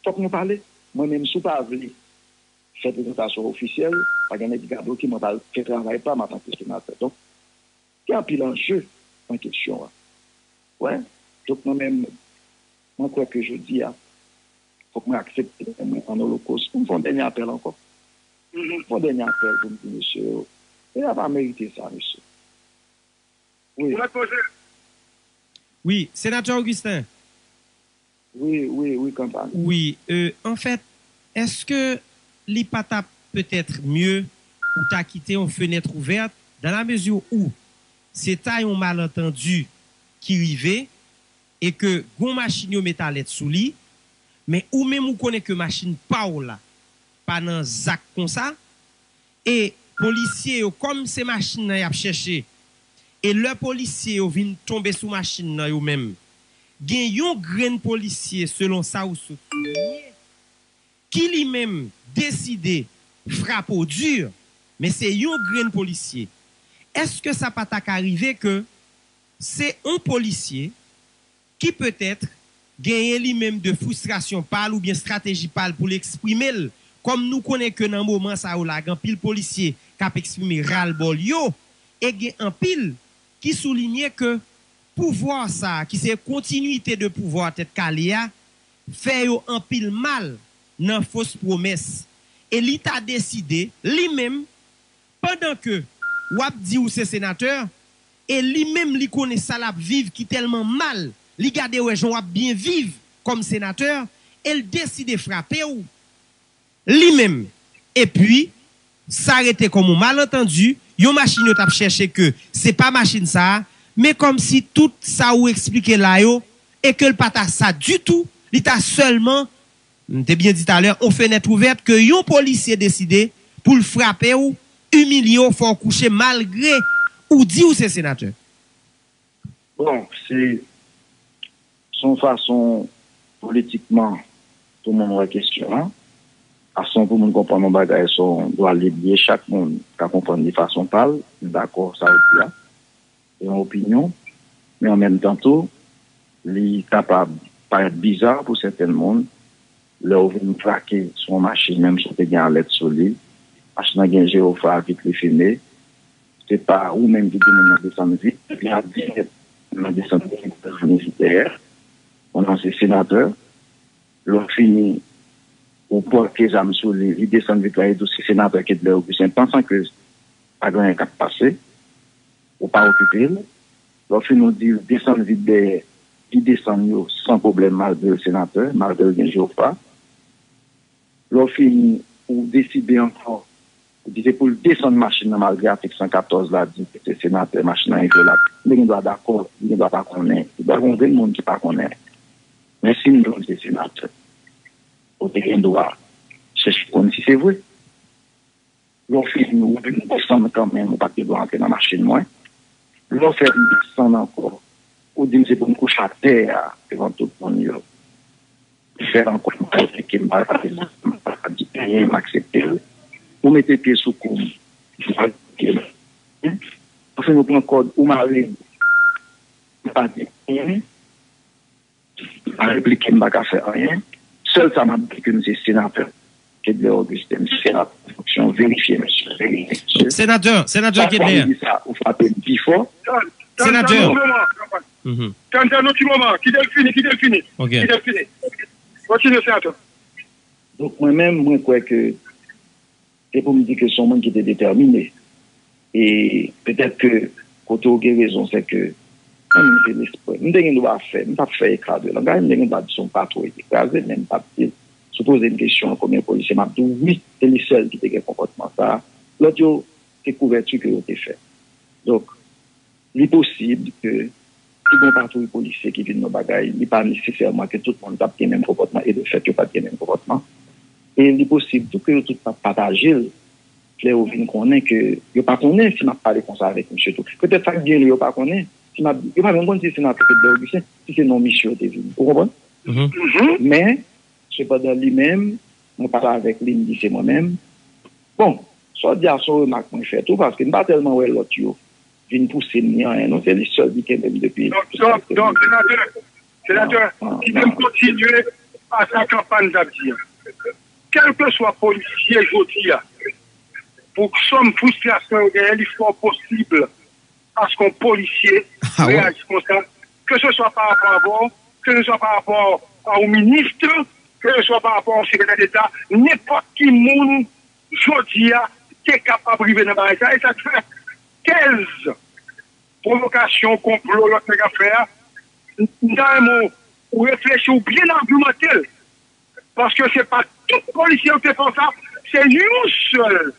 Fòk nou pale. Mwen menm, si w pa vle fè prezantasyon ofisyèl, pa gen nèg ki ka bloke m, mwen pral fè travay pa m antanke senatè. Donk, gen anpil anje nan kesyon an. Wè. Donk, mwen menm, mwen kwè ke jodi a, fòk mwen aksepte mwen an olokos pou m fè yon dènye apèl ankò. M fè yon dènye apèl pou m di mesye yo, peyi a pa merite sa, mesye. Wi. Ou mèt poze. Wi, senatè Augustin. Wi, wi, wi, kanpay. Wi, euh, anfèt, èske li pa t ap petèt mye ou ta kite yon fenèt ouvèt, dans la mesure où se ta yon malantandi ki rive e ke gon machin yo met alèt sou li, men ou menm ou konnen ke machin pa w la pa nan zak konsa, e polisye yo, kòm se machin nan y ap chèche, e lè polisye yo vin tonbe sou machin nan yo menm, gen yon grenn polisye, selon sa ou sot soulinye, ki li menm deside frape w di, men se yon grenn polisye. Èske sa pa ta ka rive ke se yon polisye ki petèt genyen li menm de fristrasyon pa l oubyen estrateji pa l pou l eksprime l, kòm nou konnen ke nan moman sa yo la, gen anpil polisye k ap eksprime ralbòl yo, e gen anpil ki soulinye ke pouvwa sa a, ki se kontinwite de pouvwa Tèt Kale a, fè yo anpil mal. nan fos pwomès. E li ta deside, li menm, pandan ke w ap di ou se senatè, e li menm li konnen sa l ap viv ki tèlman mal, li gade wè jan w ap byen viv kòm senatè, e l deside frape w, li menm. Epi, sa rete kòm yon malantandi, yon machin yo t ap chèche ke se pa machin sa a, men kòmsi tout sa ou eksplike la yo, e ke l pa ta sa ditou, li ta sèlman, m te byen di talè, yon fenèt ouvèt ke yon polisye deside pou l frape w, imilye w, fè w kouche malgre ou di ou se senatè. Bon, se se yon fason politikman pou moun wè kesyon an. Fason pou moun konprann yon bagay se yon dwa lib li ye, chak moun ka konprann li fason pa l, m dakò sa w di a. Se yon opinyon, men an menm tan tou, li kapab parèt biza pou sèten moun lè w vin brake sou yon machin, menm si w te gen alèt sou li, machin nan gen jewofa, vit li fime, se pa ou menm ki di moun nan desann vit, epi a dis mèt nan desann vit, li vin vit dèyè, pandan se senatè, lè w fini, ou pòte zam sou li, li desann vit la, li di w se senatè Kedlè Augustin, pansan ke pa gen anyen k ap pase, ou pa okipe l. Lè w fini, ou di l desann vit dèyè, li desann yo san pwoblèm malgre l senatè, malgre l gen jewofa. Lè w fini, ou deside ankò, ou di se pou l desann machin nan malgre atik san katòz la di ke se senatè, machin nan envyolab. M te gen dwa dakò, li gen dwa pa konnen, li gen dwa gen yon grenn moun ki pa konnen. Men si m di w se senatè, ou te gen dwa chèche konn si se vre. Lè w fini, ou vin desann kanmenm, ou pa t gen dwa antre nan machin mwen. Lè w fè m desann ankò, ou di m se pou m kouche atè a devan tout moun yo. Fè ankò m pa di ke m pa di anyen, m aksepte l. Ou mete pye sou kou m, m pa di anyen. Anfen, ou pran kòd, ou mare m, m pa di anyen. M pa replike, m pa ka fè anyen. Sèl sa m ap di ke m se senatè Kedlè Augustin, m se senatè an fonksyon, verifye mesye, verifye mesye. Senatè, senatè Kedlè. Chak fwa m di sa, ou frape m pi fò. Senatè. Tann, tann yon ti moman, kite l fini, kite l fini. Kite l fini. Kontinye, senatè. Donk, mwen menm, mwen kwè ke se pou m di ke se yon moun ki te detèmine. E petèt ke kote w gen rezon, se ke mwen menm se lespre. M te gen dwa fè, m t ap fè ekra de langaj, m te gen dwa di se yon patwon ki kraze, men m p ap di l. Si w poze m kesyon konbyen polisye, m ap di w wi, se li sèl ki te gen konpòtman sa a. Lòt yo, se kouvèti ke yo te fè. Donk, li posib ke si gen yon patwouy polisye ki vin nan bagay, li pa nesesèman ke tout moun t ap gen menm konpòtman, e de fèt yo pa t gen menm konpòtman. E li posib tou ke yo tout pa t pataje l lè yo vin konnen ke yo pa konnen si m ap pale konsa avèk misye tou. Petèt sa k gen lè yo pa konnen si m ap, yo pa menm konn si se Senatè Fedlè Augustin, si se non misye yo te vini. Ou konprann? Men, sepandan, li menm, mwen pale avèk li, m di se mwen menm. Bon, sa w di a se yon remak mwen fè tou, paske m pa tèlman wè lòt yo vin pouse m ni anyen non, se li sèl ki kenbe m depi. Donk, donk, donk, senatè, senatè, kite m kontinye a sa kanpann t ap di a. Kèlkeswa polisye jodi a, pou sòm fristrasyon yo genyen, li fò posib aske yon polisye reyaji konsa, keseswa pa rapò avè w, keseswa pa rapò a yon minis, keseswa pa rapò a yon sekretè deta, nenpòt ki moun jodi a te kapab rive nan bagay sa. E sa k fè tèz pwovokasyon, konplo lòt nèg ap fè a, m ta renmen w reflechi, w byen agimante l. Paske se pa tout polisye yo te fè sa, se yon sèl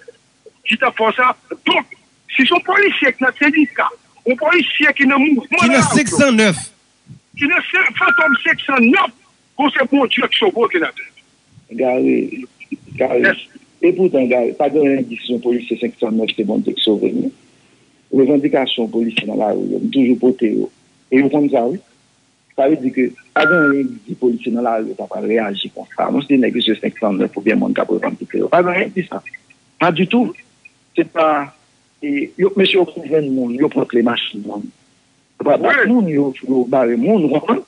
ki t ap fè sa. Donk, si se yon polisye ki nan sendika, yon polisye ki nan mouvman lari yo, ki nan Fantom senk san nèf, bon, se Bondye k sove w, senatè. Gary, Gary. Epoutan, Gary, pa gen anyen ki di si yon polisye senk san nèf se Bondye k sove l, non. Revandikasyon polisye nan lari yo, m toujou pote yo. E yo konn sa, wi. Sa vle di ke pa gen anyen ki di polisye nan lari yo ta pral reyaji konsa. Non, se nèg yo se senk san nèf oubyen moun k ap revandike yo. Pa gen anyen ki di sa. Pa ditou. Se pa, e, yo, mesye yo konn jwenn moun, yo pran kle machin moun. Yo pa bat moun, yo, yo bare moun, ou konprann?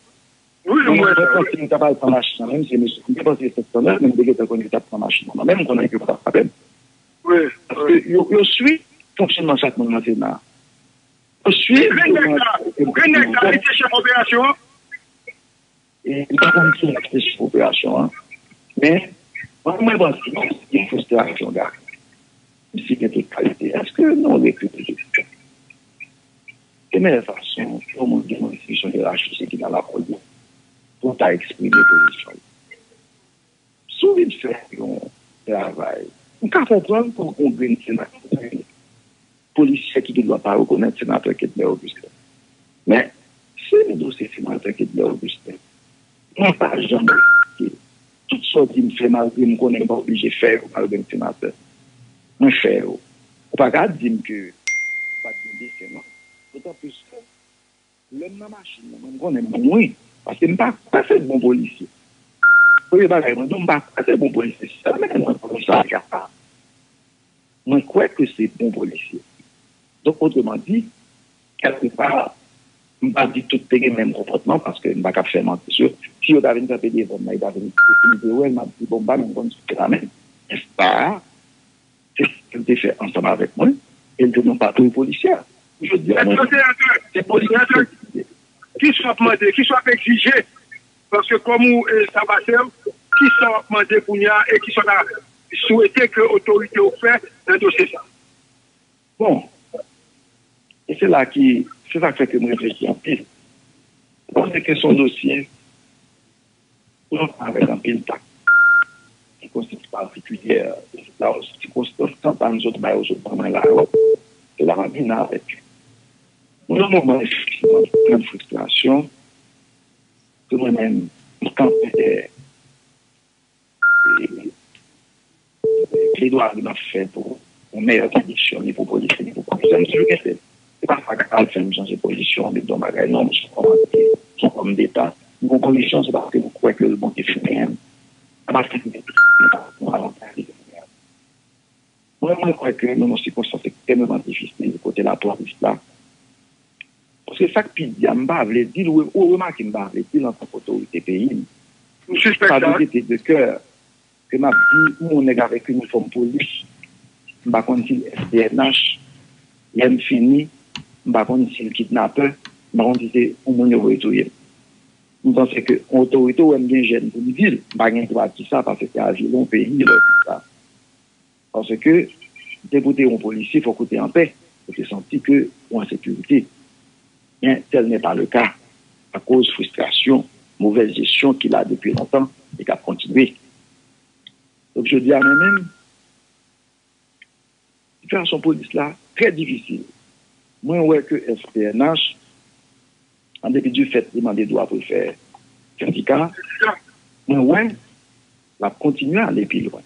Wi, mwen wè sa, wi. Mwen panse yo ta pral pran machin nan men m, se mesye, mwen panse yo senk san nèf, men m te gentan konnen yo t ap pran machin nan men m, mwen konnen ke yo pa frape m. Wi, wi. Paske yo, yo swiv fonksyònman chak moun nan Sena. Yo swiv. Grenn nèg la, grenn nèg la, li te chèf operasyon an. E m pa konn kiyès ki te chèf operasyon an. Men, Mwen, mwen panse, menm si gen fristrasyon, gade, menm si gen tout kalite, èske nou rekrite tout? E menm fason, yon moun gen yon enstitisyon iyerachik ki nan lakòl li pou ta eksprime pozisyon li. Si w vin fè yon travay, m ka konprann pou yon grenn senatè, polisye ki gen dwa pa rekonèt senatè Kedlè Augustin. Men, si m di w se senatè Kedlè Augustin, mwen pa janm respekte tout sa w di m fè, malgre m konnen m pa oblije fè yo, malgre m senatè. Mwen fè yo. Ou pa ka di m ke m pa t gen desen, non. Dotan plis ke lè m nan machin nan, mwen, m konnen m mouri. Paske m pa kwè se bon polisye. Premye bagay, mwen di w, m pa kwè se bon polisye. Sèl bagay mwen konnen sa, mwen kwè ke se bon polisye. Donk, otreman di, kèlkepa, m pa di tout te gen menm konpòtman, paske m pa ka fè manti sou yo. Si yo ta vin kanpe devan m nan, yo ta vin epi m te wè l, m ap di, bon, m pa menm konn sou la menm. Men sa a, se sa l te fè ansanm avèk mwen, e l te nan patwouy polisyè. Jodi a, mwen, se polisye. Ki sa w ap mande? Ki sa w ap egzije? Paske kòm ou, e, sa pase, ki sa w ap mande kounye a e ki sa w ta swete ke otorite yo fè nan dosye sa? Bon, e se la ki, se sa k fè ke m reflechi anpil. Mwen panse ke se yon dosye pou nou fè avèk anpil tak. Sikonstans patikilyè, e se la, sikonstans kanpay sot bay yo, sot ban mwen la yo, se la m ap vin avèk. Mwen, nan moman, efektivman, grann fristrasyon, ke mwen menm, m kanpe dèyè e, e, pledwari n ap fè pou yon meyè kondisyon, ni pou polisye, ni pou komisè. M toujou gen se, se pa sa k al fè m chanje pozisyon, m di yon bagay, non, m se yon kòmandè, m se yon òm deta. M gon pozisyon, se paske m kwè ke l bon ki fè m genyen. Sa pa fè m yon avantaj ki fè m genyen. Mwen, mwen kwè ke nou nan sikonstans ekstrèmeman difisil kote lapolis la. Paske sa k pi di a, m pa vle di l, ou, ou remake m pa vle di l antanke otorite peyi m. M sispèk sa. Sa dwe rete de kè ke m ap di yon nèg avèk inifòm polis, m pa konn si l S P N H, lè m fini, m pa konn si l kidnapè, m pa konn si se yon moun yo voye touye m. M panse ke yon otorite, ou wè m gen jèn pou m di l, m pa gen dwa di sa paske se avilon peyi lè w di sa. Paske, depi w te yon polisye, fòk ou te anpè, ou te santi ke ou an sekirite. Men, tel n'est pas le cas, akoz fristrasyon, movèz jesyon ki la depi lontan e k ap kontinye. Donk, jodi a, mwen menm, sitiyasyon polis la trè difisil. Mwen wè ke S P N H, an depi du fèt li mande dwa pou l fè sendika, mwen wè l ap kontinye ale pi lwen.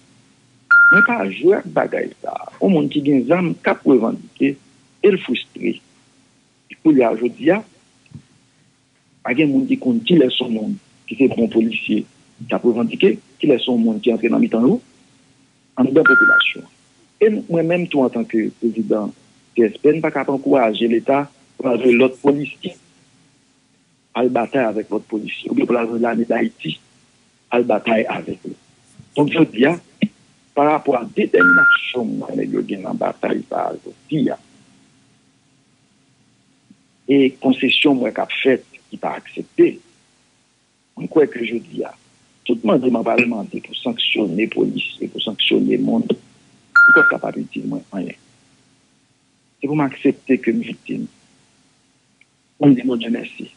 Mwen pa jwe ak bagay sa a. Yon moun ki gen zam k ap revandike e l fristre. Kounye a, jodi a, pa gen moun ki konn kilès yon moun ki se bon polisye k ap revandike, kilès yon moun ki antre nan mitan yo, anndan popilasyon an. E mwen menm tou, antanke prezidan C S P, m pa ka ap ankouraje Leta pou l al voye lòt polisye al batay avèk lòt polisye, oubyen pou l al voye Lame Dayiti al batay avèk yo. Donk, jodi a, pa rapò a detèminasyon m wè nèg yo gen nan batay sa a jodi a, e konsesyon m wè k ap fèt ki pa aksepte, mwen kwè ke jodi a, tout mande m ap al mande pou sanksyone polisye, pou sanksyone moun, m kwè k ap itil mwen anyen. Se pou m aksepte ke m viktim, pou m di Bondye mèsi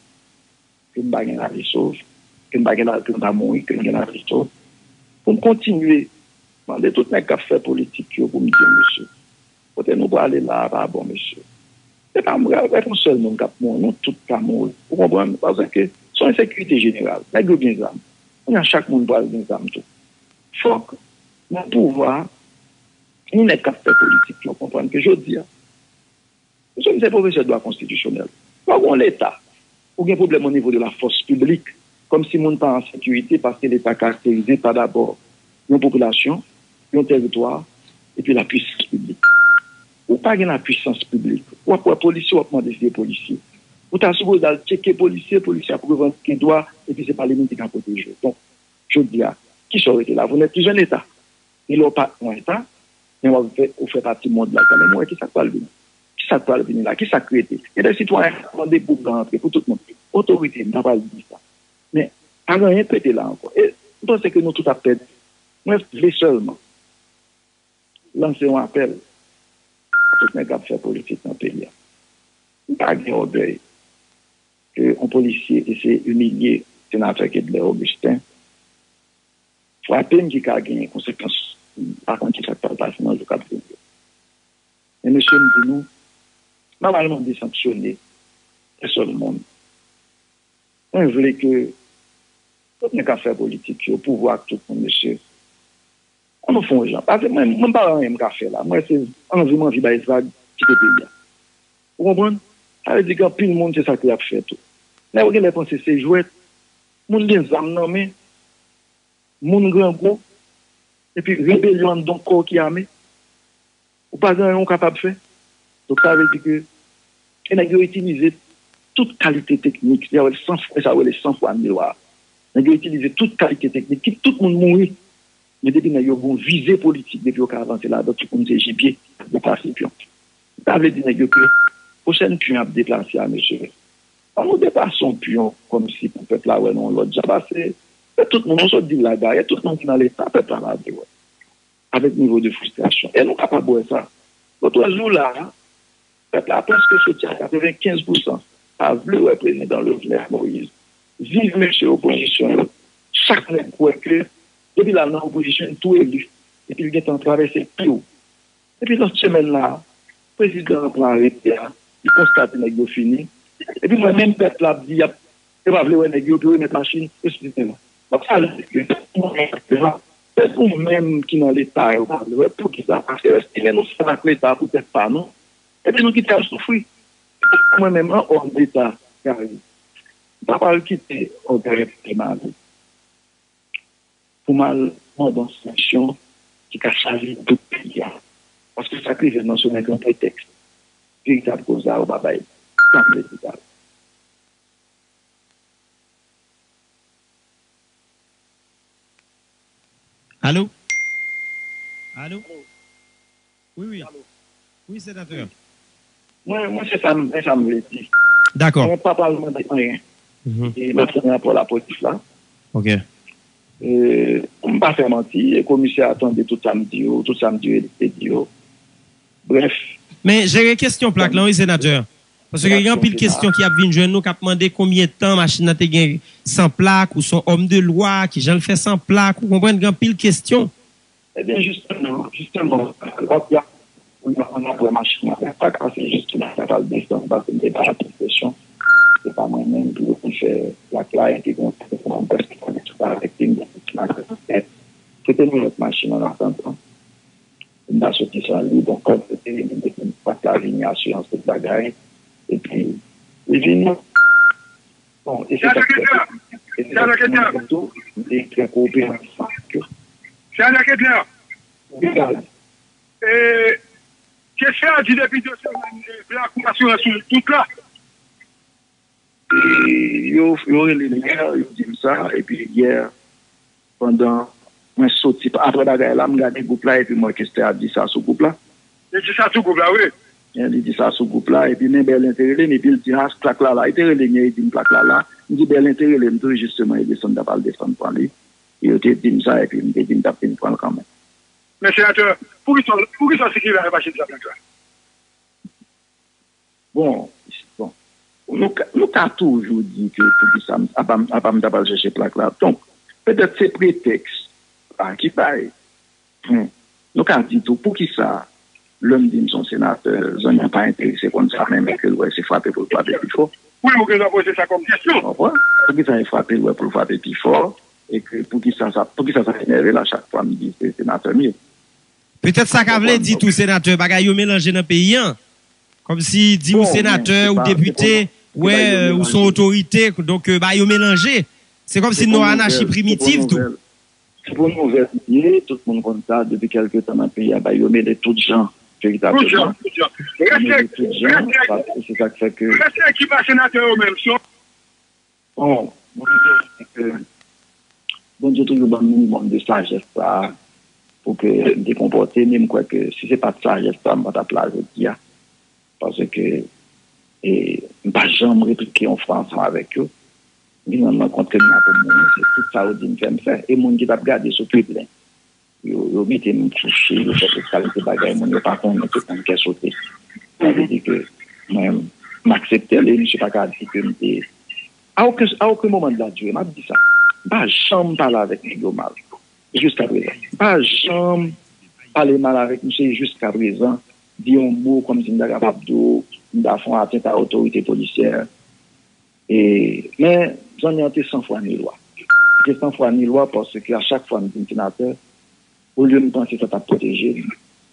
ke m pa gen lavi sov, ke m pa gen la, ke m pa mouri, ke m gen lavi sov. Pou m kontinye mande tout nèg k ap fè politik yo pou m di yo, mesye, kote nou prale la a pa bon, mesye. Se pa m, pa yon sèl moun k ap mouri, nou tout ka mouri. Ou konprann? Paske se yon ensekirite jeneral. Nèg yo gen zam. Kounye a, chak moun pral gen zam tou. Fòk nan pouvwa a, ni nèg k ap fè politik yo konprann ke jodi a, Mesye, m se pwofesè dwa konstitisyonèl. Lè w gen yon Leta, ou gen pwoblèm o nivo de la fòs piblik, kòmsi moun pa an sekirite paske Leta karakterize pa dabò yon popilasyon, yon tèritwa, epi lapwisans piblik. Ou pa gen lapwisans piblik. W ap wè polisye, w ap mande si se polisye. Ou ta sipoze al tcheke polisye, polisye ap revandike dwa, epi se pa li menm ki ka pwoteje w. Donk, jodi a, kisa w rete la? Vous n'êtes plus un État. E lè w pa yon Eta, men w ap fè, ou fè pati mond la kanmenm, ou wè ki sa k pral vini. Ki sa k pral vini la? Ki sa k rete? Gen de sitwayen k ap mande pou blan antre, pou tout moun. Otorite, m ta pral di sa. Men, pa gen anyen k rete la ankò. E m panse ke nou tout ap pèdi. Mwen vle sèlman lanse yon apèl a tout nèg k ap fè politik nan peyi a. M pa gen ògèy ke yon polisye eseye imilye senatè Kedlè Augustin, frape m ki ka gen konsekans, m pa konn kisa k pral pase nan jou k ap vini yo. Men mesye, m di nou, m pa pral mande sanksyone pèsòn moun. Mwen vle ke tout nèg k ap fè politik yo, pouvwa ak tout moun, mesye, ann nou fè yon jan. Paske mwen, mwen pa gen anyen m ka fè la. Mwen se anvi m anvi bay vag kite peyi a. Ou konprann? Sa vle di gen anpil moun se sa ke y ap fè tou. Nèg yo genlè panse se jwèt. Moun gen zam nan men, moun grangou, epi rebelyon anndan kò w ki ame. Ou pa gen anyen ou kapab fè. Donk, sa vle di ke, e nèg yo itilize tout kalite teknik, sa yo rele san fwa, sa yo rele san fwa milwa. Nèg yo itilize tout kalite teknik, kit tout moun mouri. Men depi nèg yo gen yon vize politik, depi yo ka avanse ladan, tout moun se jibye, yo pase pyon. Sa vle di nèg yo ke pwochèn pyon ap deplase a, mesye, an nou deplase yon pyon kòmsi pou pèp la wè nou yon lòt jan, paske se tout moun, nou sot di l la, dayè, tout moun ki nan Leta, pèp la pa vle wè. Avèk nivo de fristrasyon. E nou kapab wè sa. Lòt jou la a, pèp la prèske soti a katrevenkenz pousan pa vle wè prezidan Jovenel Moïse. Viv mesye opozisyon yo. Chak nèg kwè ke depi l al nan opozisyon, li tou eli. Epi l gentan travèse pye w. Epi lòt semèn la, prezidan an pran arete a, li konstate nèg yo fini. Epi mwen menm pèp la ap di y ap, yo pa vle wè nèg yo, yo remèt machin, et cetera. Donk sa vle di ke se nou menm ki nan Leta yo pa vle wè, poukisa? Paske yo estime nou sèl ak Leta pou tèt pa nou, epi nou kite al soufri. Mwen menm, an òm Leta, Gary, m pa pral kite ògèy fè m ale pou m al mande yon sanksyon ki ka chaje tout peyi a. Paske sa k rive m nan sou nèg an pretèks. Veritab koz la, yo pa bay sa m vle di la. Alo? Alo? Wi, wi. Wi, senatè. Mwen, mwen se sa m, se sa m vle di. Dakò. Mwen pa pral mande anyen. Mhm. E m ap tann rapò lapolis la. Ok. E, pou m pa fè manti, e komisè a tande tout sa m di yo, tout sa m di yo, e li te di yo. Brèf. Men jere kesyon plak lan, wi, senatè. Paske gen anpil kesyon ki ap vin jwenn nou, k ap mande konbyen tan machin nan te gen san plak, ou se yon òm de lwa, kijan l fè san plak, ou konprann, gen anpil kesyon. Ebyen, jisteman, jisteman, lòt la, ann ap wè machin nan. Sa k pase jisteman, sa pral desann, paske m te bay atis presyon. Se pa mwen menm pou yo te fè plak la, epi gen yon telefòn prèske konekte avèk li, m te fè ti maten. Se te yon lòt machin an atandan. M ta soti san li, bon, kòm se te li, m te fè plak la vini, asirans, tout bagay. Epi, li vini. Bon, e se sa k fè ke, e se sa k fè tou, m te trè kooperatif avèk yo. Senatè Ketler, wi, Gary. E, kesyon a di depi de semèn, e, plak ou asirans ou tout la. E, yo, yo rele m yè, yo di m sa, epi yè, pandan mwen soti, apre bagay la, m gade gwoup la, epi m wè Kester ap di sa sou gwoup la. Li di sa sou gwoup la, wi. Li di sa sou gwoup la, epi men Bèlen te rele m, epi l di, "Ah, plak la la." Li te rele m yè, li di m, "Plak la la." M di, "Bèlen te rele m tou, jisteman, li desann, t ap al desann pran li." E yo te di m sa, epi m te di m t ap vin pran l kanmenm. Men senatè, poukisa, poukisa w sikile avèk machin sa, plak la? Bon, bon. Nou ka, nou ka toujou di ke poukisa m, apa m, apa m ta pral chèche plak la. Donk, petèt se pretèks la ki bay. Hmm. Nou ka di tou, poukisa, lè m di m se yon senatè, zanmi an pa enterese konn sa menm, e ke l wè se frape pou l frape pi fò. Wi, ou gentan poze sa kòm kesyon. Ou konprann? Poukisa e frape l wè pou l frape pi fò, e ke poukisa sa, poukisa sa enève l a chak fwa m di se senatè m ye? Petèt sa ka vle di tou, senatè, bagay yo melanje nan peyi a. Kòmsi di ou senatè, ou depite, wè, ou se yon otorite, donk, euh, bagay yo melanje. Se kòmsi nou anachi primitif tou. Se pou nouvèl li ye, tout moun konn sa, depi kèlke tan nan peyi a, bagay yo mele tout jan, veritableman. Tout jan, tout jan. Yo mele tout jan, paske se sa k fè ke... Reste ki pa senatè yo menm, se yon Bon, mwen te di ke Bondye toujou ban m minimòm de sajès sa a pou ke m te konpòte, men m kwè ke si se pa t sajès sa a, m pa t ap la jodi a. Paske, e, m pa janm replike yon fwa ansanm avèk yo. M vin rann mwen kont ke m la pou m mouri, se tout sa yo di m fè, m fè. E moun ki t ap gade sou tribin, yo, yo mete m kouche, yo fè tout kalite bagay, moun yo pa konnen, tout moun kè sote. Sa vle di ke mwen, m aksepte l, e misye pa ka di ke m te, a okenn, a okenn moman de la durée, m ap di sa, m pa janm pale avèk nèg yo mal, jiska prezan. M pa janm pale mal avèk misye jiska prezan, di yon mo kòmsi m ta kapab di w, m ta fè yon atent a otorite polisyè. E, men, zanmi an te san fwa ni lwa. Te san fwa ni lwa paske a chak fwa m di m senatè, olye m panse sa t ap pwoteje m,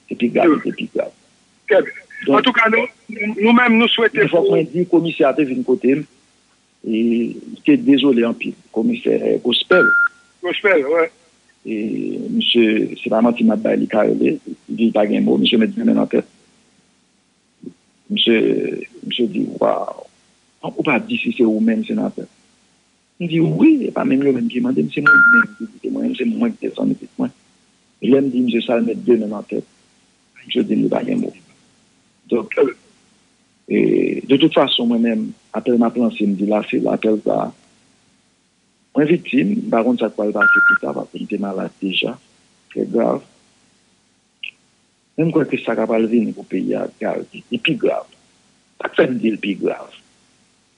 se pi grav, li te pi grav. Trè byen. Antouka, nou, nou menm, nou swete. Men fòk mwen di, komisè a te vin kote m, e li te dezole anpil. Komisè Gospel. Gospel, wi. E misye, se pa manti m ap bay, li ka rele, li di li pa gen mo, misye met de men nan tèt. Misye, misye di, waw, ou pa di si se ou menm senatè. M di, wi, e pa menm yo menm ki mande m, se mwen menm ki di se mwen menm, se mwen ki te zanmi pitit mwen. E lè m di misye sa, l met de men nan tèt. Misye di m li pa gen mo. Donk, e, de tout fason, mwen menm, apèl m ap lanse, m di la, se l apèl sa a. Mwen viktim, m pa konn sa k pral pase pita, paske m te malad deja, trè grav. Men m kwè ke sa k ap pral vini pou peyi a, li pi grav. Sa k fè m di l pi grav?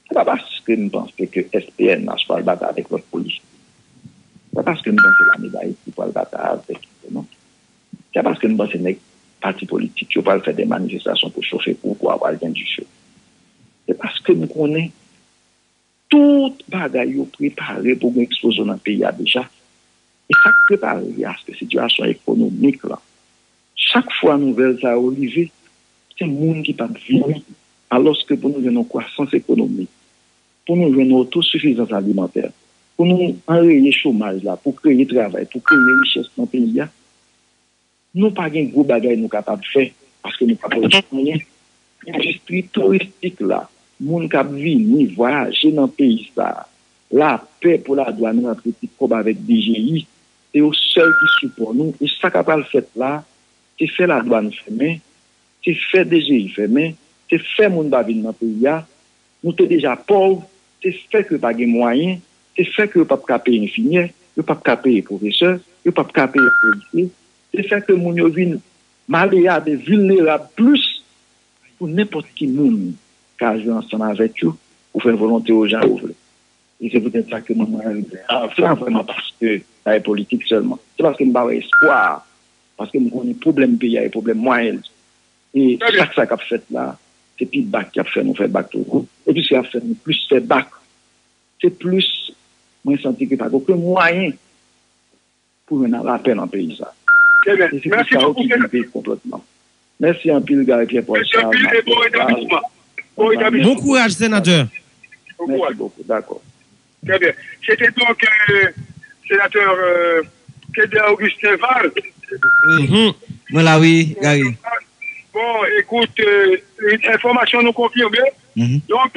Se pa paske m panse ke S P N H pral batay avèk lòt polis. Se pa paske m panse Lame d Ayiti pral batay avèk yo, non. Se pa paske m panse nèg pati politik yo pral fè de manifestasyon pou chofe pouvwa, pral gen dife. Se paske m konnen tout bagay yo prepare pou gen eksplozyon nan peyi a deja. E sa k prepare a, se sitiyasyon ekonomik lan. Chak fwa nouvèl sa yo rive, se moun ki p ap vini. Alòske pou nou jwenn yon kwasans ekonomik, pou nou jwenn yon otosifizans alimantè, pou nou anreye chomaj la, pou kreye travay, pou kreye richès nan peyi a, nou pa gen gwo bagay nou kapab fè, paske nou pa pwodui anyen. Endistri touristik la, moun k ap vini vwayaje nan peyi sa a, lapè pou ladwàn rantre ti kòb avèk D G I, se yo sèl ki sipò nou. E sa k ap pral fèt la, se fè ladwàn fèmen, se fè D G I fèmen, se fè moun pa vin nan peyi a. Nou te deja pòv, se fè ke pa gen mwayen, se fè ke yo p ap ka peye enfimyè, yo p ap ka peye pwofesè, yo p ap ka peye polisye, se fè ke moun yo vin maleab e vilnerab plis pou nenpòt ki moun ka jwe ansanm avèk yo pou fè volonte yo jan yo vle. E se poutèt sa ke mwen, mwen, se pa vrèman paske sa e politik sèlman. Se paske m pa wè espwa a, paske m konnen pwoblèm peyi a e pwoblèm mwayen l. E chak sa k ap fèt la, se pi bak y ap fè nou fè bak toujou. E plis y ap fè nou plis fè bak, se plis mwen santi ke pa gen okenn mwayen pou jwenn lapè nan peyi sa. Trè byen. E se pou sa yo ki rive konplòtman. Mèsi anpil, Gary Pierre Paul Charles, Mathieu Val. Bon kouraj, senatè. Mèsi bokou, dakò. Trè byen. Se te donk, euh, senatè, euh, Keder Augustin Val. Mhm. Mwen la, wi, Gary. Bon, écoute, euh, enfòmasyon nou konfime. Mhm. Donk,